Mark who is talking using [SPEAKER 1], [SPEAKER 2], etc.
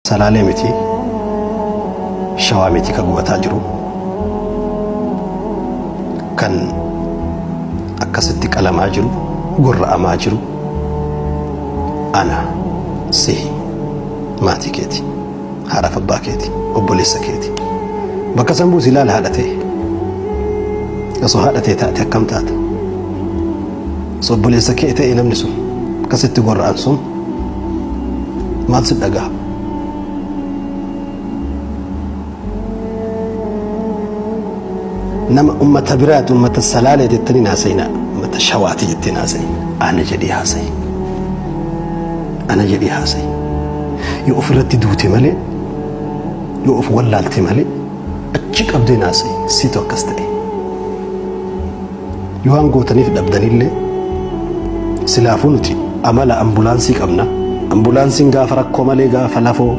[SPEAKER 1] Salaalee miti, Shawaa miti ka gubataa jiru. Kan akkasitti qalamaa jiru, gorra'amaa jiru ana, sihi, maatii keeti, haadhaaf abbaa keeti, obboleessa keeti. Bakka san buusi ilaali haadha tee. Osoo haadha tee taate akkam taata? Osoo obboleessa kee ta'e namni sun akkasitti gorra'an sun maal si dhagahama? Nama ummata biraati, ummata Salaalee jettanii hin haasa'inaa, ummata Shawaati jettee hin haasa'in. Ana jedhii haasa'i. Ana jedhii haasa'i. Yoo ofirratti duute malee, yoo of wallaalte malee, achi qabdee hin haasa'i. Situ akkas ta'e. Yoo waan gootaniif dhabdanillee silaafuu nuti amala ambulaansii qabna. Ambulaansiin gaafa rakkoo malee gaafa lafoo.